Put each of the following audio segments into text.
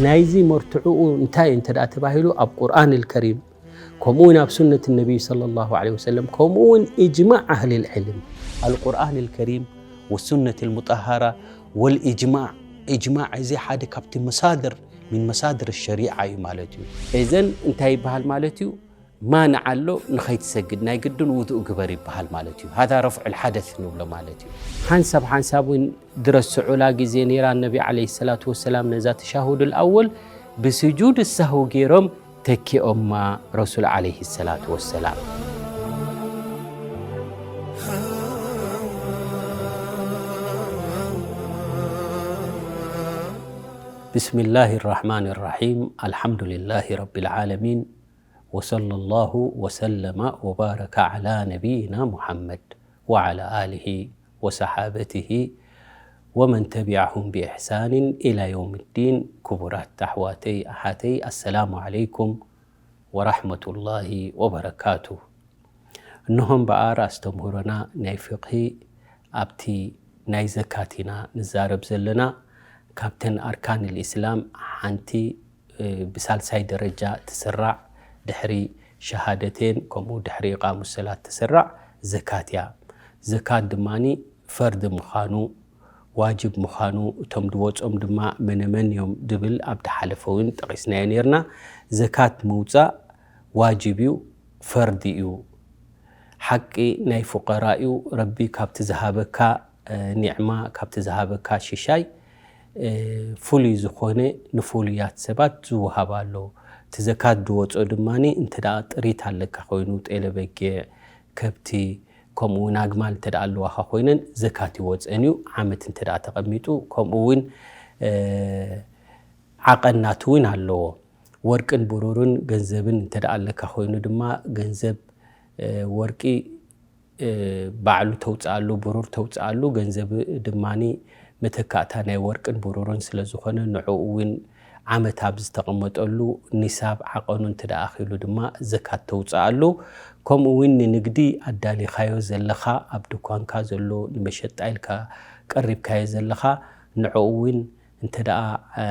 ናይዚ መርትዕኡ እንታይ እንተ ደኣ ተባሂሉ፣ ኣብ ቁርኣን ኣልከሪም፣ ከምኡ እውን ኣብ ሱነት ነቢይ ሰለላሁ ዐለይሂ ወሰለም፣ ከምኡ እውን ኢጅማዕ ኣህሊል ዕልም። ኣልቁርኣን ኣልከሪም ወሱነት ኣልሙጠሃራ ወልኢጅማዕ። ኢጅማዕ እዚ ሓደ ካብቲ መሳድር፣ ሚን መሳድር ሸሪዓ እዩ ማለት እዩ። እዘን እንታይ ይበሃል ማለት እዩ? ማንዓ ኣሎ፣ ንኸይትሰግድ ናይ ግድን ውዱእ ግበር ይበሃል ማለት እዩ። ሃዛ ረፍዑል ሓደስ ንብሎ ማለት እዩ። ሓንሳብ ሓንሳብ እውን ድረስዑላ ግዜ ነይራ፣ ነቢ ዓለይሂ ሰላቱ ወሰላም ነዛ ተሻሁዱል ኣወል ብስጁድ ሳሁ ገይሮም ተኪኦማ ረሱል ዓለይሂ ሰላቱ ወሰላም። ብስሚላሂ ራሕማን ራሒም። ኣልሓምዱሊላሂ ረቢል ዓለሚን። ወሰለላሁ ወሰለመ ወባረከ ዓላ ነቢይና ሙሓመድ ወዓላ ኣሊሂ ወሰሓበቲሂ ወመን ተቢዐሁም ብኢሕሳንን ኢላ የውምዲን። ክቡራት ኣሕዋተይ ኣሓተይ፣ ኣሰላሙ ዓለይኩም ወራሕመቱላሂ ወበረካቱ። እንሆ እምበኣር ኣስተምህሮና ናይ ፍቕሂ ኣብቲ ናይ ዘካት ኢና ንዛረብ ዘለና። ካብተን ኣርካን ልእስላም ሓንቲ፣ እ፣ ብሳልሳይ ደረጃ ትስራዕ፣ ድሕሪ ሸሃደቴን ከምኡ ድሕሪ ኢቓሙ ሰላት ትስራዕ ዘካት እያ። ዘካት ድማኒ ፈርዲ ምዃኑ፣ ዋጅብ ምዃኑ፣ እቶም ድወጾም ድማ መነመን እዮም ድብል ኣብ ድሓለፈ እውን ጠቒስናዮ ነይርና። ዘካት ምውጻእ ዋጅብ እዩ፣ ፈርዲ እዩ። ሓቂ ናይ ፉቐራ እዩ። ረቢ ካብቲ ዝሃበካ፣ እ፣ ኒዕማ፣ ካብቲ ዝሃበካ ሽሻይ፣ እ፣ ፍሉይ ዝኾነ ንፍሉያት ሰባት ዝወሃብ ኣሎ። እቲ ዘካት ድወጾ ድማኒ እንተ ደኣ ጥሪት ኣለካ ኮይኑ፣ ጤለ በጊዕ፣ ከብቲ፣ ከምኡ እውን ኣግማል እንተ ደኣ ኣለዋኻ ኮይነን ዘካት ይወጸን እዩ። ዓመት እንተ ደኣ ተቐሚጡ፣ ከምኡ እውን፣ እ፣ ዓቐን ናቱ እውን ኣለዎ። ወርቅን ብሩርን ገንዘብን እንተ ደኣ ኣለካ ኮይኑ ድማ ገንዘብ፣ እ፣ ወርቂ፣ እ፣ ባዕሉ ተውጽኣሉ፣ ብሩር ተውጽኣሉ፣ ገንዘብ ድማኒ መተካእታ ናይ ወርቅን ብሩርን ስለ ዝኾነ ንዕኡ እውን ዓመት ኣብ ዝተቐመጠሉ ኒሳብ ዓቐኑ እንተ ደኣ ኣኺሉ ድማ ዘካት ተውጽኣሉ። ከምኡ እውን ንንግዲ ኣዳሊኻዮ ዘለኻ፣ ኣብ ድኳንካ ዘሎ ንመሸጣ ኢልካ ቀሪብካዮ ዘለኻ ንዕኡ እውን እንተ ደኣ፣ እ፣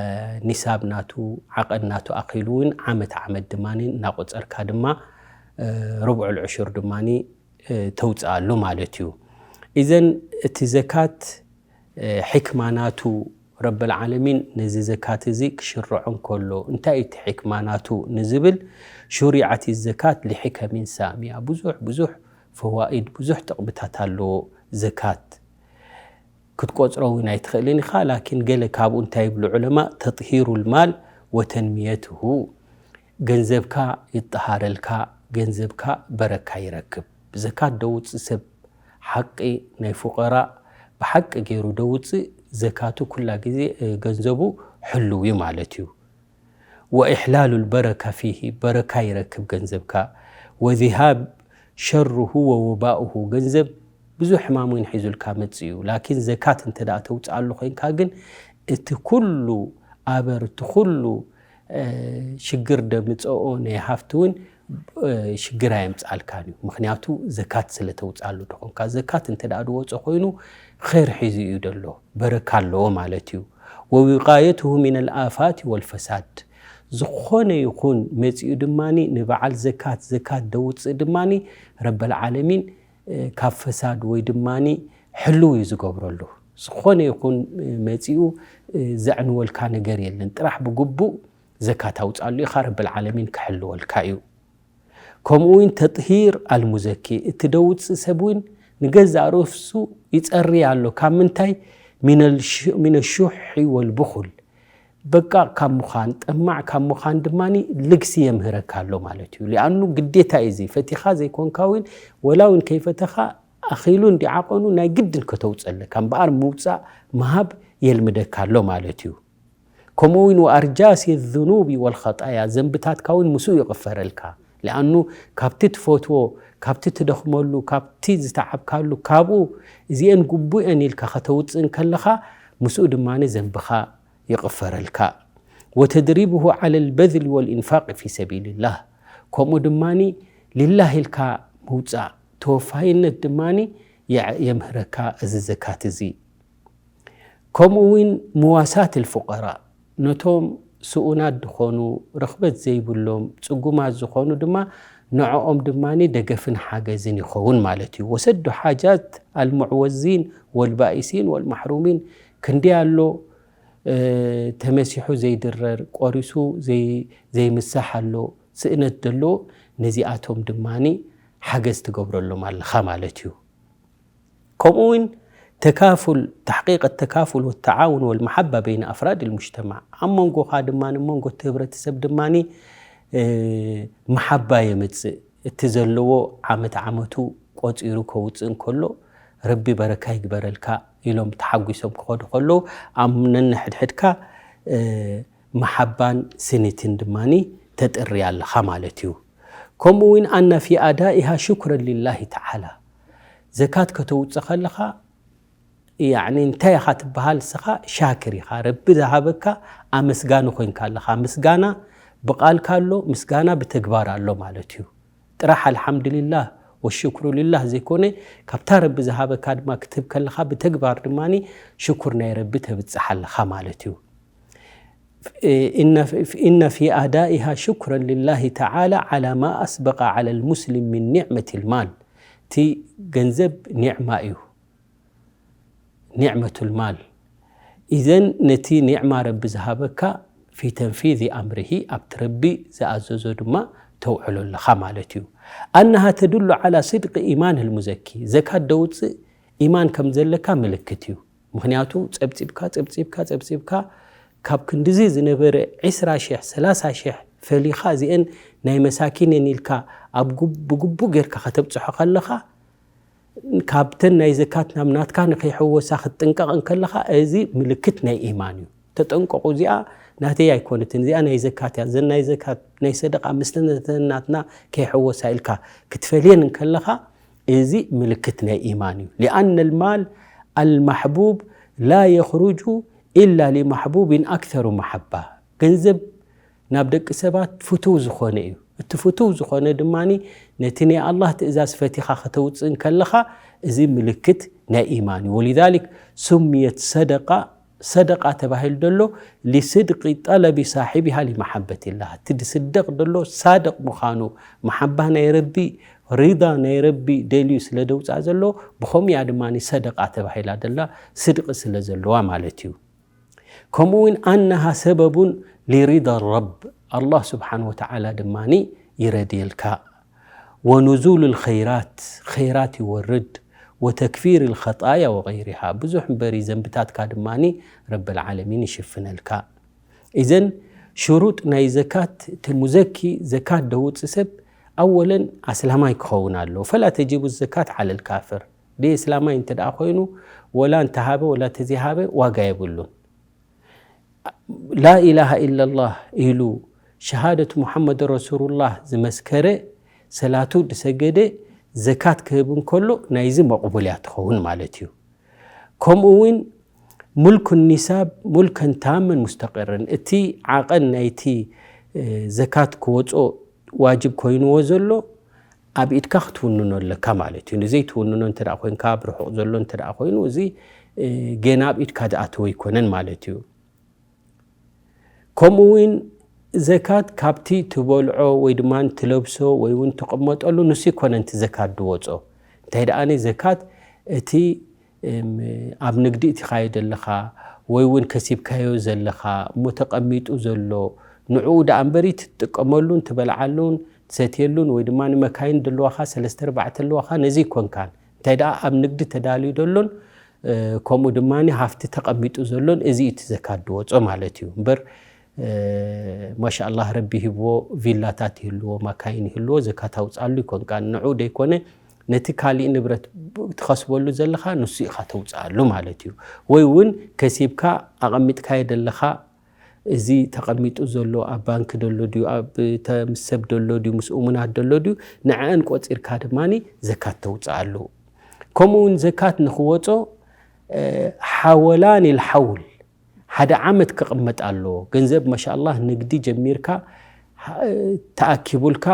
ኒሳብ ናቱ ዓቐን ናቱ ኣኺሉ እውን ዓመት ዓመት ድማኒ እናቖጸርካ ድማ፣ እ፣ ርብዑል ዕሹር ድማኒ፣ እ፣ ተውጽኣሉ ማለት እዩ። ኢዘን እቲ ዘካት፣ እ፣ ሕክማ ናቱ ረብል ዓለሚን ነዚ ዘካት እዚ ክሽርዖ እንከሎ እንታይ እዩ እቲ ሕክማ ናቱ ንዝብል፣ ሹሪዐት ዘካት ሊሕከሚን ሳሚያ፣ ብዙሕ ብዙሕ ፈዋኢድ፣ ብዙሕ ጥቕምታት ኣለዎ ዘካት። ክትቆጽሮ እውን ኣይትኽእልን ኢኻ። ላኪን ገለ ካብኡ እንታይ ይብሉ ዑለማ፣ ተጥሂሩል ማል ወተንሚየትሁ፣ ገንዘብካ ይጠሃረልካ፣ ገንዘብካ በረካ ይረክብ። ዘካት ደውጽእ ሰብ ሓቂ ናይ ፉቀራ ብሓቂ ገይሩ ደውጽእ፣ ዘካቱ ኩላ ግዜ፣ እ፣ ገንዘቡ ሕሉው እዩ ማለት እዩ። ወኢሕላሉል በረካ ፊሂ፣ በረካ ይረክብ ገንዘብካ። ወዚሃብ ሸሩሁ ወወባኡሁ፣ ገንዘብ ብዙሕ ሕማም እውን ሒዙልካ መጽእ እዩ። ላኪን ዘካት እንተ ደኣ ተውጽኣሉ ኮይንካ ግን እቲ ኩሉ ኣበር፣ እቲ ኩሉ፣ እ፣ ሽግር ደምጽኦ ናይ ሃፍቲ እውን፣ እ፣ ሽግር ኣየምጽኣልካን እዩ። ምኽንያቱ ዘካት ስለ ተውጽኣሉ ድኾንካ። ዘካት እንተ ደኣ ድወጾ ኮይኑ ኸይር ሒዙ እዩ ደሎ፣ በረካ ኣለዎ ማለት እዩ። ወዊቃየትሁ ሚነል ኣፋት ወልፈሳድ፣ ዝኾነ ይኹን መጺኡ ድማኒ ንበዓል ዘካት፣ ዘካት ደውጽእ ድማኒ ረበል ዓለሚን፣ እ፣ ካብ ፈሳድ ወይ ድማኒ ሕልው እዩ ዝገብረሉ። ዝኾነ ይኹን፣ እ፣ መጺኡ፣ እ፣ ዘዕንወልካ ነገር የለን። ጥራሕ ብግቡእ ዘካት ኣውጻሉ ኢኻ፣ ረብል ዓለሚን ክሕልወልካ እዩ። ከምኡ እውን ተጥሂር ኣልሙዘኪ፣ እቲ ደውጽእ ሰብ እውን ንገዛእ ርእሱ ይጸሪ ኣሎ። ካብ ምንታይ? ሚነል ሹ-፣ ሚነ ሹሒ ወልብኹል። በቃ ካብ ምዃን፣ ጠማዕ ካብ ምዃን ድማኒ ልግሲ የምህረካ ኣሎ ማለት እዩ። ሊኣኑ ግዴታ እዩ እዚ። ፈቲኻ ዘይኮንካ እውን፣ ወላ እውን ከይፈተኻ፣ ኣኺሉ እንዲ ዓቐኑ ናይ ግድን ከተውጽእ ኣለካ። እምበኣር ምውጻእ፣ ምሃብ የልምደካ ኣሎ ማለት እዩ። ከምኡ እውን ወኣርጃሲ ዙኑቢ ወልኸጣያ፣ ዘንብታትካ እውን ምስኡ ይቕፈረልካ። ሊኣኑ ካብቲ ትፈትዎ፣ ካብቲ ትደኽመሉ፣ ካብቲ ዝተዓብካሉ፣ ካብኡ እዚኤን ግቡኤን ኢልካ ከተውጽእ እንከለኻ፣ ምስኡ ድማ ዘንብኻ ይቕፈረልካ። ወተድሪብሁ ዓለል በዝሊ ወልኢንፋቅ ፊ ሰቢልላህ። ከምኡ ድማ ሊላህ ኢልካ ምውጻእ፣ ተወፋይነት ድማ የዕ-፣ የምህረካ እዚ ዘካት እዚ። ከምኡ እውን ምዋሳት ልፉቀራእ፣ ነቶም ስኡናት ዝኾኑ፣ ርኽበት ዘይብሎም፣ ጽጉማት ዝኾኑ ድማ ንዕኦም ድማ ደገፍን ሓገዝን ይኸውን ማለት እዩ። ወሰዱ ሓጃት ኣልሙዕወዚን ወልባኢሲን ወልማሕሩሚን ክንደይ ኣሎ፣ እ፣ ተመሲሑ ዘይድረር፣ ቆሪሱ ዘይ-፣ ዘይምሳሕ ኣሎ፣ ስእነት ደሎ፣ ነዚኣቶም ድማ ሓገዝ ትገብረሎም ኣለኻ ማለት እዩ። ከምኡ እውን ተካፉል፣ ተሕቂቅ ተካፉል ወተዓውን ወልመሓባ በይነ ኣፍራድ ልሙጅተማዕ፣ ኣብ መንጎኻ ድማ፣ መንጎ እቲ ህብረተሰብ ድማ፣ እ፣ መሓባ የምጽእ። እቲ ዘለዎ ዓመት ዓመቱ ቆጺሩ ከውጽእ እንከሎ፣ "ረቢ በረካ ይግበረልካ" ኢሎም ተሓጒሶም ክኸዱ ከለዉ፣ ኣብ ነንሕድሕድካ፣ እ፣ መሓባን ስኒትን ድማ ተጥሪ ኣለኻ ማለት እዩ። ከምኡ እውን ኣነ ፊ ኣዳኢሃ ሽኩረን ሊላሂ ተዓላ፣ ዘካት ከተውጽእ ከለኻ፣ ያዕኒ እንታይ ኢኻ ትበሃል? ንስኻ ሻክር ኢኻ፣ ረቢ ዝሃበካ ኣመስጋኒ ኮይንካ ኣለኻ። ምስጋና ብቓልካ ኣሎ፣ ምስጋና ብተግባር ኣሎ ማለት እዩ። ጥራሕ ኣልሓምዱሊላህ ወሽክሩ ሊላህ ዘይኮነ፣ ካብታ ረቢ ዝሃበካ ድማ ክትህብ ከለኻ፣ ብተግባር ድማ ሽኩር ናይ ረቢ ተብጽሕ ኣለኻ ማለት እዩ። إن إن في أدائها شكرا لله تعالى على ما أسبغ على المسلم من نعمة المال። እቲ ገንዘብ ኒዕማ እዩ፣ ኒዕመቱል ማል። ኢዘን ነቲ ኒዕማ ረቢ ዝሃበካ في تنفيذ أمره፣ ኣብቲ ረቢ ዝኣዘዞ ድማ ተውዕሎ ኣለኻ ማለት እዩ። أنها تدل على صدق إيمان المزكي። ዘካት ደውፅእ ኢማን ከም ዘለካ ምልክት እዩ። ምኽንያቱ ጸብጺብካ፣ ጸብጺብካ፣ ጸብጺብካ፣ ካብ ክንድዚ ዝነበረ ዒስራ ሽሕ፣ ሰላሳ ሽሕ ፈሊኻ፣ እዚአን ናይ መሳኪን እየን ኢልካ ኣብ ጉብ-፣ ብግቡእ ጌርካ ከተብጽሖ ከለኻ፣ ካብተን ናይ ዘካት ናብ ናትካ ንኸይሕወሳ ክትጥንቀቕ እንከለኻ፣ እዚ ምልክት ናይ ኢማን እዩ። ተጠንቀቑ፣ እዚኣ ናተይ ኣይኮነትን፣ እዚኣ ናይ ዘካት እያ፣ እዘን ናይ ዘካት፣ ናይ ሰደቃ፣ ምስለን እተን ናትና ከይሕወሳ ኢልካ ክትፈልየን እንከለኻ፣ እዚ ምልክት ናይ ኢማን እዩ። لأن المال المحبوب لا يخرج إلا لمحبوب أكثر محبة። ገንዘብ ናብ ደቂ ሰባት ፍቱው ዝኾነ እዩ። እቲ ፍቱው ዝኾነ ድማ ነቲ ናይ ኣላህ ትእዛዝ ፈቲኻ ከተውፅእ እንከለኻ፣ እዚ ምልክት ናይ ኢማን እዩ። ولذلك سميت صدقة، ሰደቃ ተባሂሉ ዘሎ لصدق طلب صاحبها لمحبة الله። እቲ ዝስደቕ ዘሎ ሳድቕ ምዃኑ፣ መሓባ ናይ ረቢ፣ ሪዳ ናይ ረቢ ደልዩ ስለ ደውፅኣ ዘሎ፣ ብኸምኡ እያ ድማ ሰደቃ ተባሂላ ደላ፣ ስድቂ ስለ ዘለዋ ማለት እዩ። ከምኡ እውን أنها سبب لرضا الرب، ኣላህ ስብሓን ወተዓላ ድማ ይረድየልካ። ونزول الخيرات، ኸይራት ይወርድ፣ وتكفير الخطايا وغيرها، ብዙሕ እምበሪ ዘንብታትካ ድማ ረብል ዓለሚን ይሽፍነልካ። ኢዘን ሽሩጥ ናይ ዘካት፣ እቲ ሙዘኪ ዘካት ደውፅ ሰብ ኣወለን ኣስላማይ ክኸውን ኣለዎ። فلا تجب الزكاة على الكافر። ደይ እስላማይ እንተ ደኣ ኮይኑ፣ ወላ እንተሃበ ወላ እንተዘይሃበ ዋጋ የብሉን። ላኢላሃ ኢለላህ ኢሉ፣ ሸሃደት ሙሓመድ ረሱሉላህ ዝመስከረ፣ ሰላቱ ዝሰገደ፣ ዘካት ክህብ እንከሎ፣ ናይዚ መቕቡል እያ ትኸውን ማለት እዩ። ከምኡ እውን ሙልኩ ኒሳብ ሙልከን ታመን ሙስተቅርን፣ እቲ ዓቐን ናይቲ፣ እ፣ ዘካት ክወጾ ዋጅብ ኮይንዎ ዘሎ ኣብ ኢድካ ክትውንኖ ኣለካ ማለት እዩ። ንዘይትውንኖ እንተ ደኣ ኮይንካ፣ ኣብ ርሑቕ ዘሎ እንተ ደኣ ኮይኑ፣ እዚ፣ እ፣ ጌና ኣብ ኢድካ ዝኣተወ ኣይኮነን ማለት እዩ። ከምኡ እውን ዘካት ካብቲ ትበልዖ ወይ ድማ ትለብሶ ወይ እውን ትቕመጠሉ ንሱ ኣይኮነን እቲ ዘካት ዝወጾ። እንታይ ደኣ ዘካት እቲ፣ እም፣ ኣብ ንግዲ እቲኻዮ ዘለኻ ወይ እውን ከሲብካዮ ዘለኻ እሞ ተቐሚጡ ዘሎ ንዕኡ ደኣ እምበሪ ትጥቀመሉን ትበልዓሉን ትሰትየሉን ወይ ድማ ንመካይን ዘለዋኻ ሰለስተ ኣርባዕተ ኣለዋኻ ነዚ ኣይኮንካን። እንታይ ደኣ ኣብ ንግዲ ተዳልዩ ዘሎን፣ እ፣ ከምኡ ድማ ሃፍቲ ተቐሚጡ ዘሎን እዚ እዩ እቲ ዘካት ዝወጾ ማለት እዩ። እምበር፣ እ፣ ማሻኣላህ ረቢ ሂብዎ ቪላታት ይህልዎ፣ ማካይን ይህልዎ፣ ዘካት ኣውጽኣሉ ኣይኮንካን። ንዕኡ ደይኮነ ነቲ ካሊእ ንብረት ትኸስበሉ ዘለኻ ንሱ ኢኻ ተውጽኣሉ ማለት እዩ። ወይ እውን ከሲብካ ኣቐሚጥካዮ ዘለኻ፣ እዚ ተቐሚጡ ዘሎ ኣብ ባንክ ደሎ ድዩ፣ ኣብ ተ-፣ ምስ ሰብ ደሎ ድዩ፣ ምስ እሙናት ደሎ ድዩ፣ ንዐአን ቆጺርካ ድማ ዘካት ተውጽኣሉ። ከምኡ እውን ዘካት ንኽወጾ፣ እ፣ ሓወላን ኢልሓውል ሓደ ዓመት ክቕመጥ ኣለዎ። ገንዘብ ማሻኣላህ ንግዲ ጀሚርካ፣ እ፣ ተኣኪቡልካ፣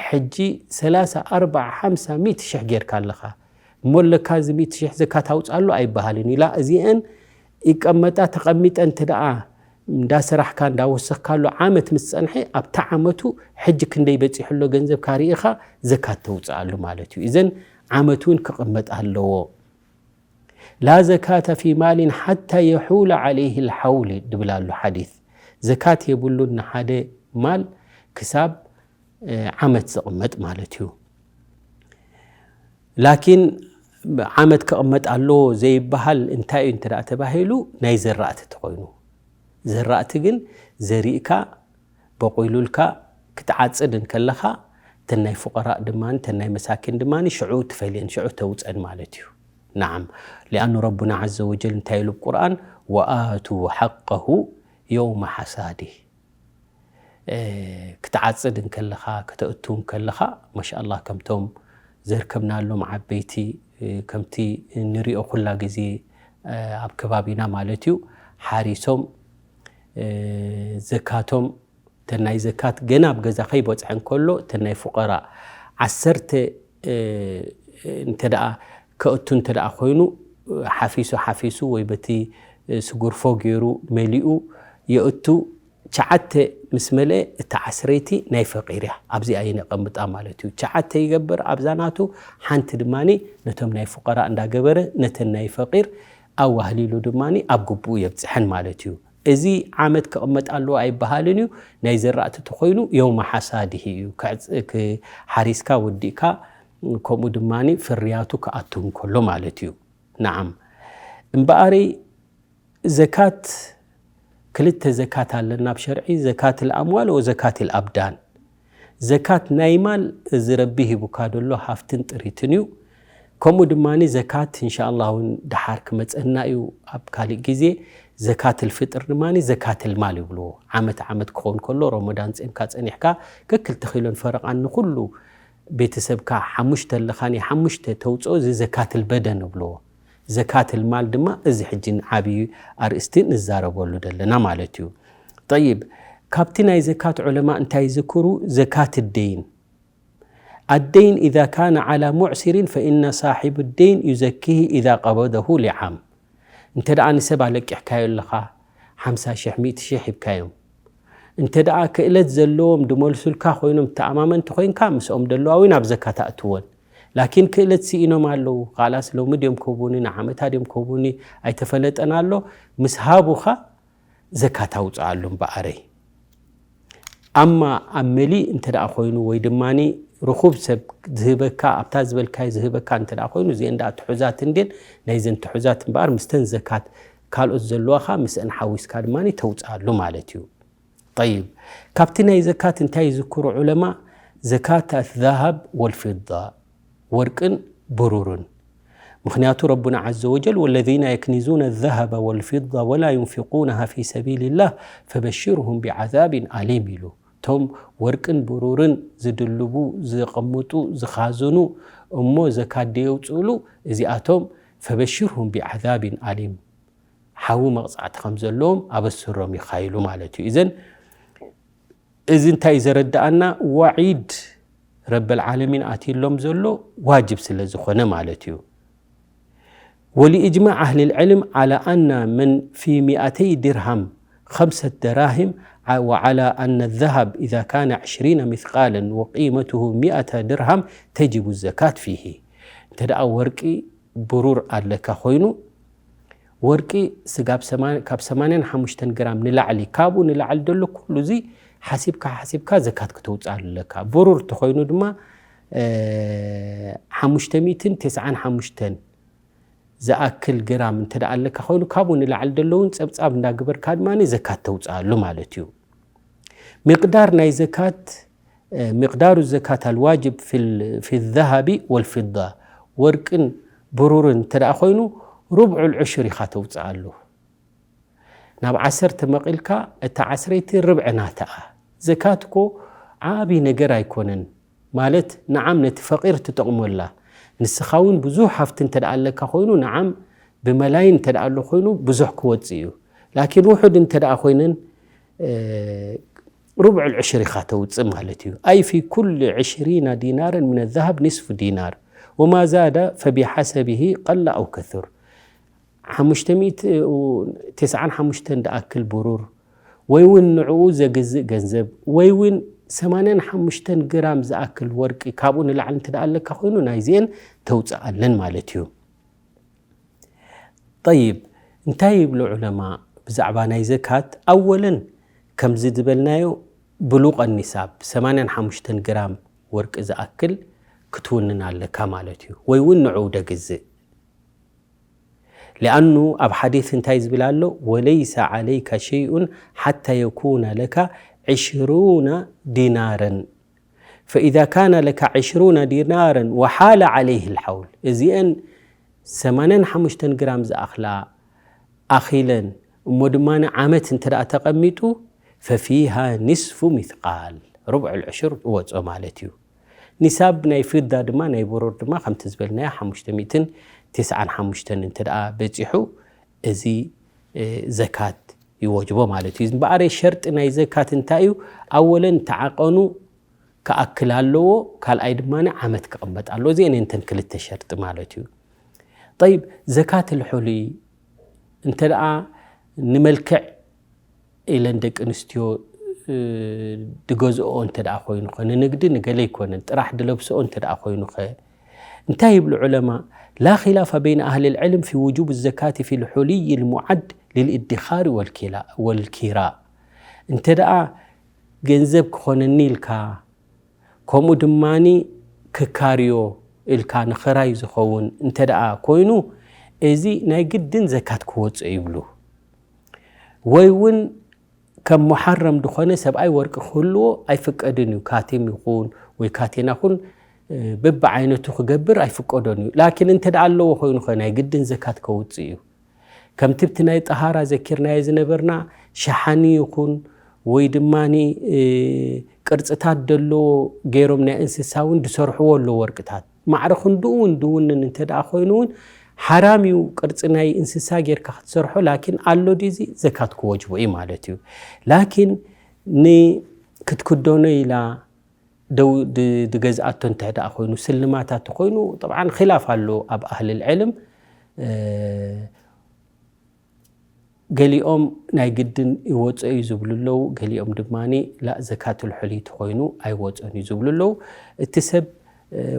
ሕጂ ሰላሳ፣ ኣርብዓ፣ ሓምሳ፣ ሚእቲ ሽሕ ጌርካ ኣለኻ። እሞ ኣለካ እዚ ሚእቲ ሽሕ ዘካት ኣውጽኣሉ ኣይበሃልን ኢላ። እዚአን ይቀመጣ። ተቐሚጠ እንተ ደኣ እንዳሰራሕካ እንዳወሰኽካሉ ዓመት ምስ ጸንሐ፣ ኣብታ ዓመቱ ሕጂ ክንደይ በጺሑ ኣሎ ገንዘብካ ርኢኻ ዘካት ተውጽኣሉ ማለት እዩ። እዘን ዓመት እውን ክቕመጥ ኣለዎ። ላ ዘካተ ፊ ማሊን ሓታ የሑለ ዓለይህ ልሓውል ድብል ኣሎ ሓዲስ። ዘካት የብሉን ንሓደ ማል ክሳብ ዓመት ዝቕመጥ ማለት እዩ። ላኪን ዓመት ክቕመጥ ኣለዎ ዘይበሃል እንታይ እዩ እንተ ደኣ ተባሂሉ፣ ናይ ዘራእቲ ተኾይኑ፣ ዘራእቲ ግን ዘሪእካ በቑሉልካ ክትዓጽድ እንከለኻ፣ እተን ናይ ፉቐራእ ድማ፣ እተን ናይ መሳኪን ድማ ሽዑ ትፈልየን፣ ሽዑ ተውጸን ማለት እዩ። ናዓም፣ ሊኣኑ ረቡና ዓዘ ወጀል እንታይ ኢሉ ኣብ ቁርኣን፣ ወኣቱ ሓቀሁ የውመ ሓሳዲህ። ክትዓጽድ እንከለኻ፣ ከተእቱ እንከለኻ፣ ማሻኣላህ፣ ከምቶም ዘርከብናሎም ዓበይቲ፣ ከምቲ ንሪኦ ኩላ ግዜ ኣብ ከባቢና ማለት እዩ፣ ሓሪሶም ዘካቶም፣ እተን ናይ ዘካት ገና ኣብ ገዛ ከይበጽሐ እንከሎ፣ እተን ናይ ፉቐራ ዓሰርተ እንተ ደኣ ከእቱ እንተ ደኣ ኮይኑ፣ ሓፊሱ ሓፊሱ ወይ በቲ ስጉርፎ ገይሩ መሊኡ የእቱ። ትሽዓተ ምስ መልአ፣ እታ ዓስረይቲ ናይ ፈቂር እያ። ኣብዚኣ የነቐምጣ ማለት እዩ። ትሽዓተ ይገብር ኣብዛ ናቱ፣ ሓንቲ ድማ ነቶም ናይ ፉቐራ እንዳገበረ፣ ነተን ናይ ፈቂር ኣዋህሊሉ ድማ ኣብ ግቡኡ የብጽሐን ማለት እዩ። እዚ ዓመት ክቕመጥ ኣለዎ ኣይበሃልን እዩ። ናይ ዘራእቲ ተኾይኑ የውመ ሓሳድሂ እዩ። ክዕጽ-፣ ክ-፣ ሓሪስካ ወዲእካ፣ ከምኡ ድማ ፍርያቱ ክኣቱ እንከሎ ማለት እዩ። ነዓም። እምበኣረይ ዘካት፣ ክልተ ዘካት ኣለና ኣብ ሸርዒ፣ ዘካት ልኣምዋል ወዘካት ልኣብዳን። ዘካት ናይ ማል፣ እዚ ረቢ ሂቡካ ደሎ ሃፍትን ጥሪትን እዩ። ከምኡ ድማ ዘካት እንሻኣላህ እውን ደሓር ክመጸና እዩ ኣብ ካልእ ግዜ። ዘካት ልፍጥር ድማ ዘካት ልማል ይብልዎ። ዓመት ዓመት ክኸውን ከሎ፣ ረመዳን ጼምካ ጸኒሕካ፣ ከክልተ ኪሎን ፈረቓን ንኹሉ ቤተሰብካ፣ ሓሙሽተ ኣለኻ፣ ናይ ሓሙሽተ ተውፅኦ፣ እዚ ዘካት ልበደን ይብልዎ። ዘካት ልማል ድማ እዚ ሕጂ ዓብዪ ኣርእስቲ ንዛረበሉ ዘለና ማለት እዩ። ጠይብ፣ ካብቲ ናይ ዘካት ዑለማ እንታይ ይዝክሩ? ዘካት ደይን። ኣደይን ኢዛ ካነ ዓላ ሙዕሲሪን ፈኢነ ሳሒቡ ደይን ዩዘኪሂ ኢዛ ቀበደሁ ሊዓም። እንተ ደኣ ንሰብ ኣለቂሕካዮ ኣለኻ፣ ሓምሳ ሽሕ፣ ሚእቲ ሽሕ ሂብካዮም። እንተ ደኣ ክእለት ዘለዎም ድመልሱልካ ኮይኖም፣ ተኣማመንቲ ኮይንካ፣ ምስኦም ደለዋ እውን ኣብ ዘካት ኣእትወን። ላኪን ክእለት ስኢኖም ኣለዉ። ኻላስ ሎሚ ድዮም ክህቡኒ፣ ንዓመታ ድዮም ክህቡኒ፣ ኣይተፈለጠን ኣሎ። ምስ ሃቡኻ ዘካት ኣውፅኣሉ እምበኣረይ። ኣማ ኣብ መሊእ እንተ ደኣ ኮይኑ፣ ወይ ድማ ርኹብ ሰብ ዝህበካ፣ ኣብታ ዝበልካዮ ዝህበካ እንተ ደኣ ኮይኑ፣ እዚአን ደኣ ትሑዛት እንድየን፣ ናይዘን ትሑዛት እምበኣር፣ ምስተን ዘካት ካልኦት ዘለዋኻ ምስአን ሓዊስካ ድማ ተውፅኣሉ ማለት እዩ። ጠይብ፣ ካብቲ ናይ ዘካት እንታይ ይዝክሩ ዑለማ? ዘካት ኣዛሃብ ወልፊዳ፣ ወርቅን ብሩርን። ምኽንያቱ ረቡና ዓዘ ወጀል፣ ወለዚነ የክኒዙነ ዘሃበ ወልፊዳ ወላ ዩንፊቁነሃ ፊ ሰቢልላህ ፈበሽርሁም ቢዓዛቢን ኣሊም ኢሉ። እቶም ወርቅን ብሩርን ዝድልቡ፣ ዝቐምጡ፣ ዝኻዝኑ፣ እሞ ዘካት ደየውፅእሉ፣ እዚኣቶም ፈበሽርሁም ቢዓዛቢን ኣሊም፣ ሓዊ መቕጻዕቲ ከም ዘለዎም ኣበስሮም ኢኻ ኢሉ ማለት እዩ። እዘን፣ እዚ እንታይ እዩ ዘረድኣና? ዋዒድ ረበል ዓለሚን ኣትዩሎም ዘሎ ዋጅብ ስለ ዝኾነ ማለት እዩ። ወሊእጅማዕ ኣህሊ ልዕልም ዓላ ኣና መን ፊ ሚኣተይ ድርሃም ኸምሰት ደራሂም፣ ዓ-፣ ወዓላ ኣነ ዘሃብ ኢዛ ካነ ዕሽሪነ ሚስቃለን ወቂመትሁ ሚኣተ ድርሃም ተጅቡ ዘካት ፊሂ። እንተ ደኣ ወርቂ ብሩር ኣለካ ኮይኑ፣ ወርቂ ስጋብ ሰማ-፣ ካብ ሰማንያን ሓሙሽተን ግራም ንላዕሊ፣ ካብኡ ንላዕሊ ዘሎ ኩሉ እዚ ሓሲብካ፣ ሓሲብካ ዘካት ክተውፅኣሉ ኣለካ። ብሩር ተኾይኑ ድማ፣ እ፣ ሓሙሽተ ሚእትን ተስዓን ሓሙሽተን ዝኣክል ግራም እንተ ደኣ ኣለካ ኮይኑ፣ ካብኡ ንላዕሊ ዘሎ እውን ጸብጻብ እንዳገበርካ ድማ ዘካት ተውፅኣሉ ማለት እዩ። ሚቕዳር ናይ ዘካት፣ እ፣ ሚቕዳሩ ዘካት ኣልዋጅብ ፊል-፣ ፊ ዘሃቢ ወልፊዳ፣ ወርቅን ብሩርን እንተ ደኣ ኮይኑ፣ ሩብዑል ዑሽር ኢኻ ተውፅኣሉ። ናብ ዓሰርተ መቒልካ፣ እታ ዓስረይቲ ርብዒ ናታኣ። ዘካት እኮ ዓቢ ነገር ኣይኮነን። ማለት፣ ንዓም ነቲ ፈቂር ትጠቕሞ ኣላ። ንስኻ እውን ብዙሕ ሃፍቲ እንተ ደኣ ኣለካ ኮይኑ፣ ንዓም ብመላይን እንተ ደኣ ኣሎ ኮይኑ፣ ብዙሕ ክወጽእ እዩ። ላኪን ውሑድ እንተ ደኣ ኮይነን፣ እ፣ ሩብዑል ዕሽር ኢኻ ተውጽእ ማለት እዩ። ኣይ ፊ ኩል ዕሽሪና ዲናርን ምን ዘሃብ ኒስፉ ዲናር፣ ወማ ዛደ ፈቢሓሰቢሂ ቀለ ኣው ከሱር። ሓሙሽተ ሚእቲ ተስዓን ሓሙሽተን ዝኣክል ብሩር ወይ እውን ንዕኡ ዘግዝእ ገንዘብ ወይ እውን ሰማንያን ሓሙሽተን ግራም ዝኣክል ወርቂ፣ ካብኡ ንላዕሊ እንተ ደኣ ኣለካ ኮይኑ ናይዚኤን ተውፅኣለን ማለት እዩ። ጠይብ፣ እንታይ ይብሉ ዑለማ ብዛዕባ ናይ ዘካት? ኣወለን ከምዚ ዝበልናዮ ብሉቐ ኒሳብ ሰማንያን ሓሙሽተን ግራም ወርቂ ዝኣክል ክትውንን ኣለካ ማለት እዩ፣ ወይ እውን ንዕኡ ደግዝእ። ሊኣኑ ኣብ ሓዲስ እንታይ ዝብል ኣሎ? ወለይሰ ዓለይካ ሸይኡን ሓታ የኩነ ለካ ዕሽሩና ዲናረን ፈኢዛ ካነ ለካ ዕሽሩና ዲናረን ወሓለ ዓለይህ ልሓውል፣ እዚአን ሰማንያን ሓሙሽተን ግራም ዝኣኽላ ኣኺለን እሞ ድማ ዓመት እንተ ደኣ ተቐሚጡ ፈፊሃ ኒስፉ ሚስቃል ሩብዑ ልዕሽር ይወፅኦ ማለት እዩ። ኒሳብ ናይ ፍዳ ድማ ናይ ብሩር ድማ ከምቲ ዝበልናዮ ሓሙሽተ ሚእትን ተስዓን ሓሙሽተን እንተ ደኣ በፂሑ እዚ ዘካት ይወጅቦ ማለት እዩ። እምበኣር ሸርጢ ናይ ዘካት እንታይ እዩ? ኣወለን ተዓቐኑ ክኣክል ኣለዎ፣ ካልኣይ ድማ ዓመት ክቕመጥ ኣለዎ። እዚአን እንተን ክልተ ሸርጢ ማለት እዩ። ጠይብ፣ ዘካት ልሑሊ እንተ ደኣ ንመልክዕ ኢለን ደቂ ኣንስትዮ ድገዝኦ እንተ ደኣ ኮይኑኸ፣ ንንግዲ ንገለ ኣይኮነን፣ ጥራሕ ድለብስኦ እንተ ደኣ ኮይኑኸ፣ እንታይ ይብሉ ዑለማ? ላ ኺላፈ በይነ ኣህሊ ልዕልም ፊ ውጁብ ዘካቲ ፊ ልሑልይ ልሙዓድ ልልእድኻሪ ወልኪራ። እንተ ደኣ ገንዘብ ክኾነኒ ኢልካ፣ ከምኡ ድማ ክካርዮ ኢልካ ንኽራይ ዝኸውን እንተ ደኣ ኮይኑ፣ እዚ ናይ ግድን ዘካት ክወፅኦ ይብሉ። ወይ እውን ከም ሙሓረም ዝኾነ ሰብኣይ ወርቂ ክህልዎ ኣይፍቀድን እዩ። ካቲም ይኹን ወይ ካቴና ኹን በብዓይነቱ ክገብር ኣይፍቀዶን እዩ። ላኪን እንተ ደኣ ኣለዎ ኮይኑ ኸ ናይ ግድን ዘካት ከውፅእ እዩ። ከምቲ ብቲ ናይ ጠሃራ ዘኪርናዮ ዝነበርና ሸሓኒ ይኹን ወይ ድማ ቅርፅታት ዘለዎ ገይሮም ናይ እንስሳ እውን ዝሰርሕዎ ኣሎ ወርቅታት። ማዕረ ክንድኡ እውን ድውንን እንተ ደኣ ኮይኑ እውን ሓራም እዩ ቅርፂ ናይ እንስሳ ጌርካ ክትሰርሖ። ላኪን ኣሎ ድዚ ዘካት ክወጅቦ እዩ ማለት እዩ። ላኪን ንክትክደኖ ኢላ ደው ድገዝኣቶ እንተ ደኣ ኮይኑ ስልማታት ኮይኑ፣ ጠብዓን ኺላፍ ኣሎ ኣብ ኣህሊ ልዕልም። ገሊኦም ናይ ግድን ይወፀ እዩ ዝብሉ ኣለዉ፣ ገሊኦም ድማ ላ ዘካት ልሑልይ ተኾይኑ ኣይወፀን እዩ ዝብሉ ኣለዉ። እቲ ሰብ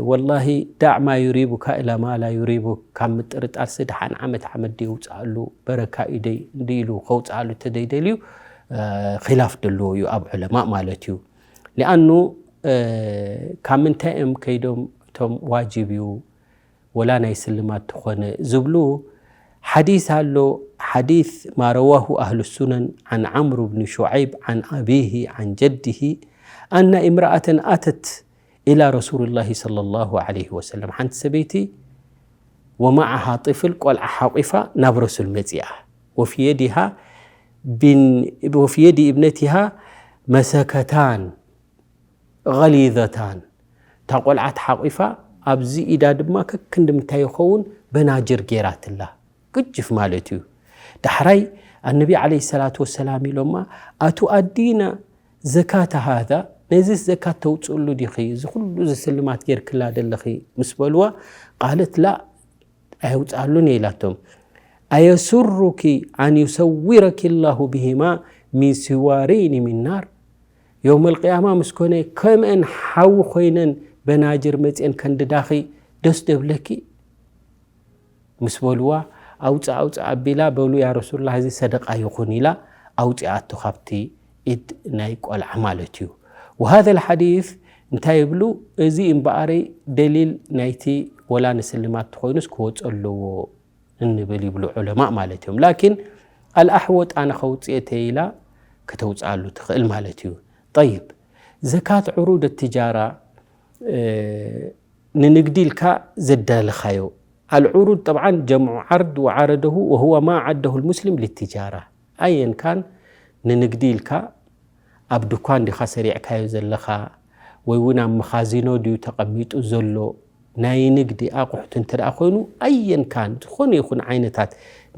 ወላሂ ዳዕ ማ ዩሪቡካ ኢላ ማ ላ ዩሪቡክ፣ ካብ ምጥርጣርሲ ደሓን ዓመት ዓመት ደይውፅኣሉ በረካ እዩ ደይ እንዲ ኢሉ ከውፅኣሉ ተደይደልዩ ኺላፍ ደለዎ እዩ ኣብ ዑለማእ ማለት እዩ። ሊኣኑ ካብ ምንታይ እዮም ከይዶም እቶም ዋጅብ እዩ ወላ ናይ ስልማት ተኾነ ዝብሉ ሓዲስ ኣሎ። ሓዲስ ማ ረዋሁ ኣህሉ ሱነን ዓን ዓምሩ ብኒ ሹዓይብ ዓን ኣቢሂ ዓን ጀዲሂ ኣና እምረኣተን ኣተት ኢላ ረሱሉላሂ ሰለላሁ ዓለይሂ ወሰለም፣ ሓንቲ ሰበይቲ ወመዓሃ ጥፍል ቆልዓ ሓቂፋ ናብ ረሱል መፂኣ ወፊ የዲሃ ቢን ወፊ የዲ ኢብነቲሃ መሰከታን غليظታን እታ ቆልዓ ተሓቒፋ ኣብዚ ኢዳ ድማ ከክንዲ ምንታይ ይኸውን በናጅር ገይራትላ ግጅፍ ማለት እዩ። ዳሕራይ ኣነቢ ዓለይሂ ሰላቱ ወሰላም ኢሎማ ኣቱኣዲና ዘካተ ሃዛ ነዚስ ዘካት ተውፅእሉ ዲኺ እዚ ኩሉ እዚ ስልማት ጌርክላ ደለኺ ምስ በልዋ ቃለት ላ ኣየውፅኣሉን እየ ኢላቶም። ኣየሱሩኪ ኣን ዩሰዊረኪ ላሁ ብሂማ ሚን ስዋረይኒ ሚን ናር። የውመል ቅያማ ምስ ኮነ ከምአን ሓዊ ኮይነን በናጅር መፅአን ከንድዳኺ ደስ ደብለኪ ምስ በልዋ ኣውፅእ ኣውፅእ ኣቢላ በሉ ያ ረሱሉላህ እዚ ሰደቃ ይኹን ኢላ ኣውፅኣቶ ካብቲ ኢድ ናይ ቆልዓ ማለት እዩ። ወሃዘ ልሓዲስ እንታይ ይብሉ? እዚ እምበኣረይ ደሊል ናይቲ ወላ ንስልማት ተኾይኑስ ክወፀ ኣለዎ እንብል ይብሉ ዑለማእ ማለት እዮም። ላኪን ኣልኣሕወጥ ኣነ ከውፅኤ ተይላ ከተውፅኣሉ ትኽእል ማለት እዩ። ጠይብ ዘካት ዕሩድ ትጃራ ንንግዲ ኢልካ ዘዳለኻዮ ኣልዕሩድ ጠብዓን ጀምዑ ዓርድ ወዓረደሁ ወሁወ ማ ዓደሁ ልሙስሊም ልትጃራ ኣየን ካን ንንግዲ ኢልካ ኣብ ድኳን ዲኻ ሰሪዕካዮ ዘለኻ ወይ እውን ኣብ መኻዚኖ ድዩ ተቐሚጡ ዘሎ ናይ ንግዲ ኣቑሑት እንተ ደኣ ኮይኑ ኣየን ካን ዝኾነ ይኹን ዓይነታት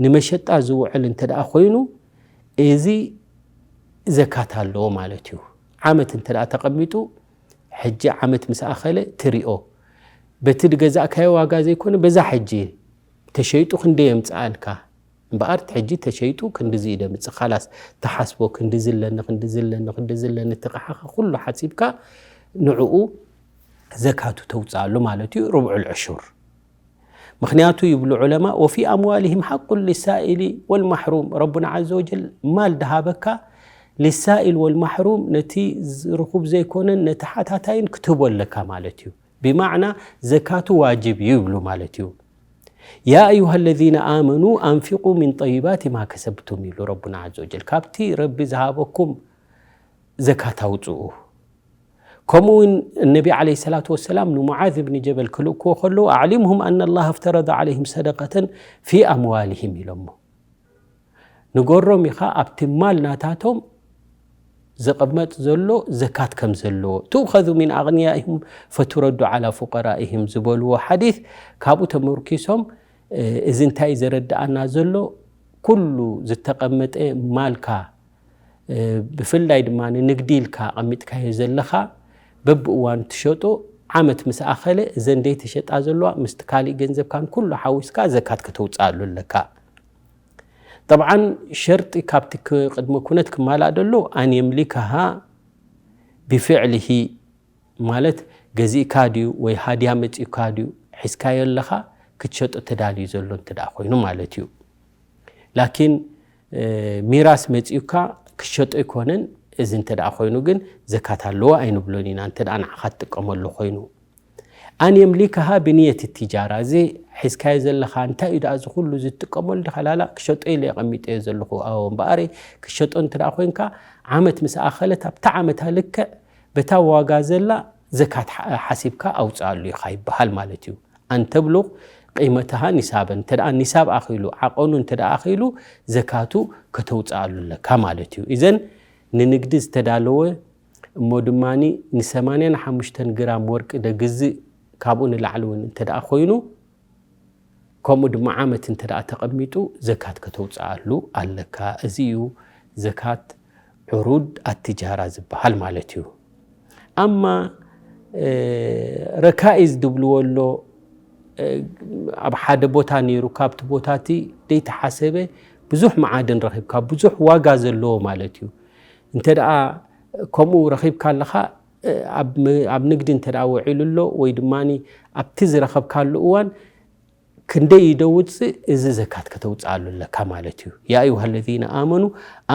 ንመሸጣ ዝውዕል እንተ ደኣ ኮይኑ እዚ ዘካት ኣለዎ ማለት እዩ። ዓመት እንተ ደኣ ተቐሚጡ ሕጂ ዓመት ምስ ኣኸለ ትሪኦ በቲ ድገዛእካዮ ዋጋ ዘይኮነ በዛ ሕጂ ተሸይጡ ክንደይ የምፅኣልካ እምበኣር ሕጂ ተሸይጡ ክንድዚ እዩ ደምፅእ። ካላስ ተሓስቦ ክንድዚ ኣለኒ፣ ክንድዚ ኣለኒ፣ ክንድዚ ኣለኒ፣ እቲ ቕሓኻ ኩሉ ሓሲብካ ንዕኡ ዘካቱ ተውፅኣሉ ማለት እዩ፣ ርብዑል ዕሹር። ምኽንያቱ ይብሉ ዑለማ፣ "ወፊ ኣምዋሊሂም ሓቁን ሊሳኢሊ ወልማሕሩም"፣ ረቡና ዓዘ ወጀል ማል ድሃበካ ሊሳኢል ወልማሕሩም፣ ነቲ ርኹብ ዘይኮነን ነቲ ሓታታይን ክትህቦ ኣለካ ማለት እዩ። ብማዕና ዘካቱ ዋጅብ እዩ ይብሉ ማለት እዩ። "ያ ኣዩሃ ለዚነ ኣመኑ ኣንፊቁ ሚን ጠይባቲ ማ ከሰብቱም" ይብሉ ረቡና ዓዘ ወጀል፣ ካብቲ ረቢ ዝሃበኩም ዘካት ኣውፅኡ። ከምኡ እውን ነቢ ዓለይሂ ሰላቱ ወሰላም ንሙዓዝ ብን ጀበል ክልእክዎ ከለዉ፣ "ኣዕሊምሁም ኣነ ላህ እፍተረደ ዓለይሂም ሰደቀተን ፊ ኣምዋሊሂም" ኢሎሞ። ንገሮም ኢኻ ኣብቲ ማል ናታቶም ዘቐመጥ ዘሎ ዘካት ከም ዘለዎ፣ "ትኡኸዙ ሚን ኣግንያኢሁም ፈቱረዱ ዓላ ፉቀራኢሂም" ዝበልዎ ሓዲስ ካብኡ ተመርኪሶም፣ እ፣ እዚ እንታይ እዩ ዘረድኣና ዘሎ? ኩሉ ዝተቐመጠ ማልካ፣ እ፣ ብፍላይ ድማ ንንግዲ ኢልካ ኣቐሚጥካዮ ዘለኻ በብእዋኑ ትሸጦ፣ ዓመት ምስ ኣኸለ እዘን ደይ ተሸጣ ዘለዋ ምስቲ ካሊእ ገንዘብካን ኩሉ ሓዊስካ ዘካት ከተውፅኣሉ ኣለካ። ጠብዓን ሸርጢ ካብቲ ክ-፣ ቅድመ ኩነት ክማላእ ደሎ፣ ኣን የምሊካሃ ብፍዕሊሂ፣ ማለት ገዚእካ ድዩ ወይ ሃድያ መፂኡካ ድዩ፣ ሒዝካዮ ኣለኻ፣ ክትሸጦ ተዳልዩ ዘሎ እንተ ደኣ ኮይኑ ማለት እዩ። ላኪን፣ እ፣ ሚራስ መፂኡካ ክትሸጦ ኣይኮነን። እዚ እንተ ደኣ ኮይኑ ግን ዘካት ኣለዎ ኣይንብሎን ኢና፣ እንተ ደኣ ንዓኻ ትጥቀመሉ ኮይኑ። ኣን የምሊካሃ ብንየት ትጃራ፣ እዚ ሒዝካዮ ዘለኻ እንታይ እዩ ደኣ እዚ ኩሉ ዝጥቀመሉ ዲኻ? ላላ ክሸጦ ኢለ የቐሚጠዮ ዘለኹ። ኣዎ እምበኣር ክሸጦ እንተ ደኣ ኮይንካ፣ ዓመት ምስ ኣኸለት ኣብታ ዓመታ ልክዕ በታ ዋጋ ዘላ ዘካት ሓ-፣ ሓሲብካ ኣውፅኣሉ ኢኻ ይበሃል ማለት እዩ። ኣን ተብሉቕ ቂመትሃ ኒሳበን፣ እንተ ደኣ ኒሳብ ኣኺሉ፣ ዓቐኑ እንተ ደኣ ኣኺሉ ዘካቱ ከተውፅኣሉ ኣለካ ማለት እዩ። እዘን ንንግዲ ዝተዳለወ እሞ ድማ ንሰማንያን ሓሙሽተን ግራም ወርቂ ደግዝእ፣ ካብኡ ንላዕሊ እውን እንተ ደኣ ኮይኑ፣ ከምኡ ድማ ዓመት እንተ ደኣ ተቐሚጡ ዘካት ከተውፅኣሉ ኣለካ። እዚ እዩ ዘካት ዕሩድ ኣትጃራ ዝበሃል ማለት እዩ። ኣማ፣ እ፣ ረካኢዝ ድብልዎ ኣሎ፣ እ፣ ኣብ ሓደ ቦታ ነይሩ፣ ካብቲ ቦታ እቲ ደይተሓሰበ ብዙሕ መዓድን ረኺብካ፣ ብዙሕ ዋጋ ዘለዎ ማለት እዩ። እንተ ደኣ ከምኡ ረኺብካ ኣለኻ፣ እ፣ ኣብ ም-፣ ኣብ ንግዲ እንተ ደኣ ውዒሉ ኣሎ ወይ ድማ ኣብቲ ዝረኸብካሉ እዋን ክንደይ እዩ ደውፅእ? እዚ ዘካት ከተውፅኣሉ ኣለካ ማለት እዩ። ያ ኣዩሃ ለዚነ ኣመኑ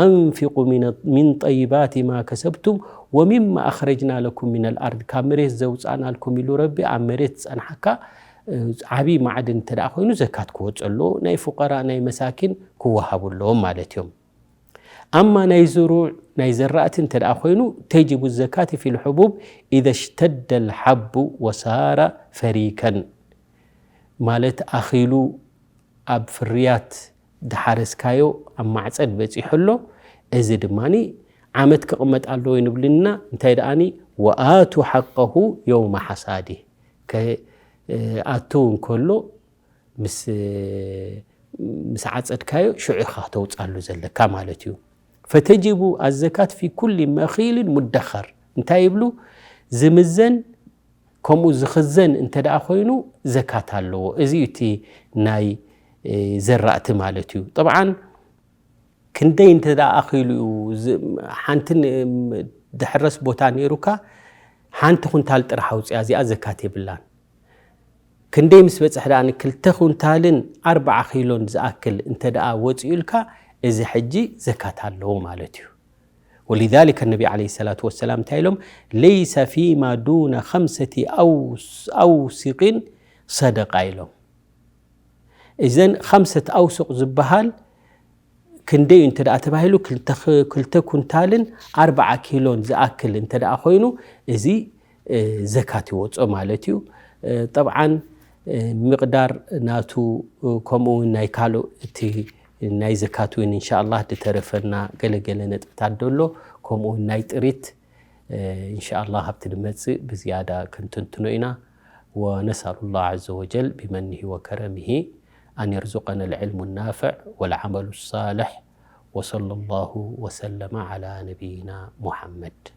ኣንፊቁ ሚነ-፣ ሚን ጠይባቲ ማ ከሰብቱም ወሚማ ኣኽረጅና ለኩም ሚነል ኣርድ፣ ካብ መሬት ዘውፃእናልኩም ኢሉ ረቢ፣ ኣብ መሬት ዝፀንሓካ፣ እ፣ ዓብዪ ማዕድን እንተ ደኣ ኮይኑ ዘካት ክወፀሉ፣ ናይ ፉቀራ ናይ መሳኪን ክወሃቡ ኣለዎም ማለት እዮም። ኣማ ናይ ዝሩዕ ናይ ዘራእቲ እንተ ደኣ ኮይኑ፣ ተጅቡ ዘካት ፊል ሕቡብ ኢዘ ሽተደ ልሓቡ ወሳረ ፈሪከን፣ ማለት ኣኺሉ ኣብ ፍርያት ድሓረስካዮ ኣብ ማዕፀድ በፂሑ ኣሎ። እዚ ድማ ዓመት ክቕመጥ ኣለዎ ይንብልና። እንታይ ደኣኒ፣ ወኣቱ ሓቀሁ የውመ ሓሳዲ፣ ከ-፣ ኣቱ እንከሎ ምስ፣ ምስ ዓፀድካዮ ሽዑ ኢኻ ተውፅኣሉ ዘለካ ማለት እዩ። ፈተጅቡ ኣዘካት ፊ ኩሊ መኺልን ሙደኸር፣ እንታይ ይብሉ? ዝምዘን ከምኡ ዝኽዘን እንተ ደኣ ኮይኑ ዘካት ኣለዎ። እዚ እዩ እቲ ናይ፣ እ፣ ዘራእቲ ማለት እዩ። ጠብዓን ክንደይ እንተ ደኣ ኣኺሉ እዩ፣ ዝ-፣ ሓንቲ ን-፣ ድሕረስ ቦታ ነይሩካ፣ ሓንቲ ኩንታል ጥራሕ ኣውፅያ፣ እዚኣ ዘካት የብላን። ክንደይ ምስ በፅሕ ደኣ፣ ንክልተ ኩንታልን ኣርባዓ ኪሎን ዝኣክል እንተ ደኣ ወፂኡልካ፣ እዚ ሕጂ ዘካት ኣለዎ ማለት እዩ። ወሊዛሊከ ነቢ ዓለይሂ ሰላቱ ወሰላም እንታይ ኢሎም? "ለይሰ ፊማ ዱነ ኸምሰቲ ኣውስ-፣ ኣውስቂን ሰደቃ" ኢሎም። እዘን ኸምሰት ኣውሱቕ ዝበሃል ክንደይ እዩ እንተ ደኣ ተባሂሉ፣ ክልተ ኽ-፣ ክልተ ኩንታልን ኣርባዓ ኪሎን ዝኣክል እንተ ደኣ ኮይኑ፣ እዚ፣ እ፣ ዘካት ይወጾ ማለት እዩ። እ፣ ጠብዓን፣ እ፣ ምቕዳር ናቱ፣ እ፣ ከምኡ እውን ናይ ካልእ እቲ ናይ ዘካት እውን ኢንሻኣላህ ዝተረፈና ገለ ገለ ነጥብታት ደሎ፣ ከምኡ እውን ናይ ጥሪት፣ እ፣ ኢንሻኣላህ ኣብቲ ድመጽእ ብዝያዳ ክንትንትኖ ኢና። ونسأل الله عز وجل بمنه وكرمه أن يرزقنا العلم النافع والعمل الصالح، وصلى الله وسلم على نبينا محمد.